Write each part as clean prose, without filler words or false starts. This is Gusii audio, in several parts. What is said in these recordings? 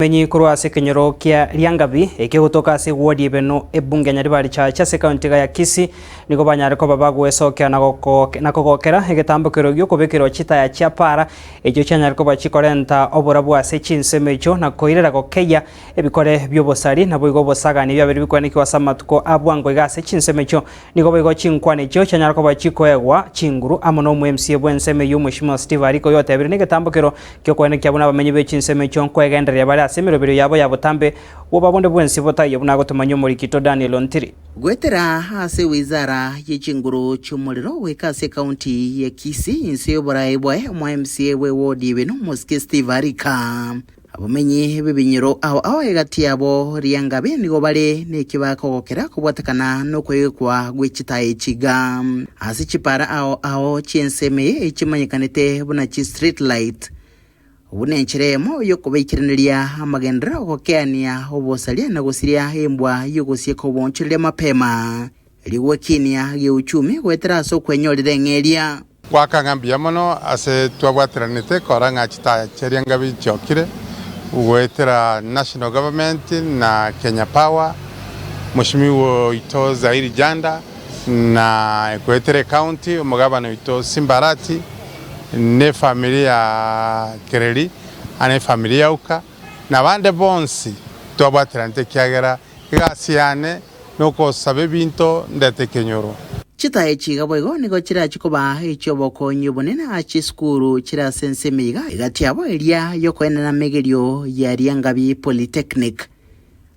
Menyi korwa ase ekenyoro kia Riangabi, ekio gotoka ase eward y'Ebeno, ebunge ya Nyaribari Church ase ekaunti iga ya Kisii, nigo banyare koba bagoesokia na na kogokera egetambo keria giokobekerwa chitaya chia para, echio chianyare koba chikorenta oborabu ase chinsemo echio na koirera gokeyia ebikore bi'obosari naboigo obosagani biabeire bikwenekigwa ase amatuko a bwango iga ase chinsemo echio. Nigo boigo chinkwana echio chianyare koba chikoegwa chinguru amo n'omo-MCA bw'ensemo eyio Mweshimiwa Steve Ariko oyio otebire negetambo kero gi'okoenekia buna abamenyi be chinsemo echio nkwegendereria bare ase emeroberio yabo ya botambe bwoba bonde bwensi botaiyo buna agotomanyia omorikito Daniel Ontiri. Goetera ase wizara ye chinguru chi'omorero goika ase ekaunti ya Kisii inse y'oboraai bwaye omo-MCA bw'ewodi y'Ebeno Omosike Steve Arika. Abamenyi b'ebinyoro ao ao egati yabo riangabe nigo bare neki bakogokera kobwatekana nokoegekwa gwe chitaaya echi iga. Ase chipara ao ao chi'ensemo eye echimanyekanete buna chi street light, buna enchera eyemo y'okobaikeraneria amagenderero ogokeania obosaria na gosiria embwa y'ogosieka oboonchoreria mapema, erio gwekinia geuchumi goetera ase okwenyorera eng'eria. Goaka ng'a mbuya mono ase twabwateranete korora ng'a chitaya chiaria ngabi chiokire goetera national government na Kenya Power, Mweshimiwa oito Zairi Janda na goetera ecounty omogabana oito Simba Arati ne efamiri ya Kereri ane efamiri ya Uka na abande bonsi twabwateranete ekiagera egasi yane nokosaba ebinto ndete ekenyoro. Chitae echi iga boigo nigo chirache koba echi'obokonyi obonene ase chisukuru chire ase ensemo iga egati yabo eria y'okoenena amegerio ya Riangabi Polytechnic,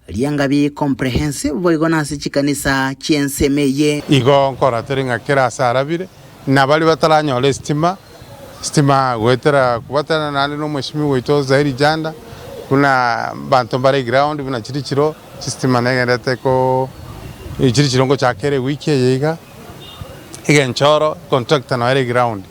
Riangabi Comprehensive boigo nase chikanisa chi'ensemo eye. Igo nkorora tore ng'a kera ase arabire, na baria bataranyora esitima, esitima goetera kobwaterana naende na omweshimiwa oito Zairi Janda, buna abanto mbare eground buna chiri chiro. Chistima negenderete ko chiri chiro ngochaka ere ewiki eye iga, egenchoro contractor noyo ere eground.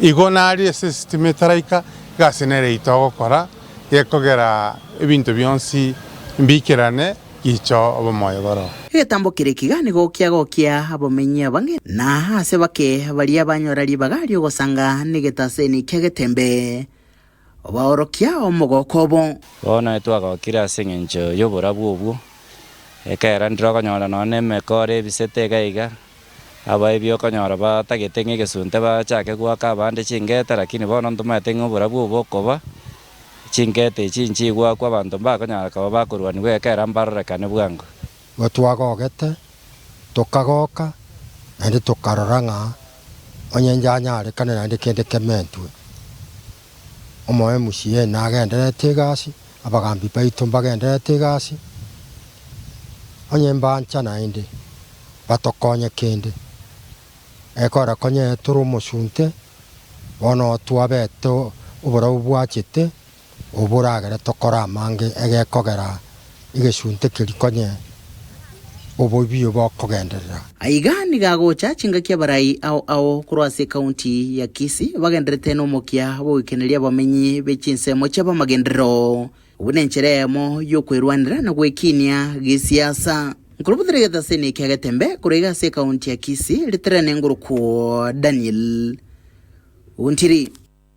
Igo naria ase esitima etaraika, egasi nere eyio togokora, gekogera ebinto bionsi mbiikerane gicha obomoyo boroo. Egetambo keria ekiga nigo kiagokia abamenyi abange, na ase bake baria banyora ribaga ri'ogosanga negetaseni kia getembe. Obaorokia omogoko obo. Bono etwagokire ase engencho y'oborabu obwo, ekero ndire okonyora nonya na emekora ebisete iga iga, abaebi okonyora batagete ng'a egesunte bachake goaka abande chingete lakini bono ntomaete ng'a oborabu obo bokoba, chingete echi nchigoakwa abanto mbakonyara koba bakorwaniwa ekero mbarorekane bwango. Igo twagogete, tokagoka, naende tokarora ng'a onye njanyarekane naende kende kementwe. Omo MCA nagendererete egasi, abagambi baito mbagendererete egasi, onye mbancha naende batokonye kende, ekora konye tore omosunte, bono twabete oborabu bwachete. Oboragere tokore amange egekogera egesunte keria konye oboibi bokogenderera. Aiga nigo agocha chingaki abarai ao ao korwa ase ekaunti ya Kisii bagenderete nomokia bw'ogoikeneria abamenyi be chinsemo chi'abamagenderero. Obwo nenchera eyemo y'okwerwanera na gwekinia gesiasa. Nkorobotera egetaseni ekia Getembe korwa iga ase ekaunti ya Kisii, ritere nengorokwo Daniel Ontiri.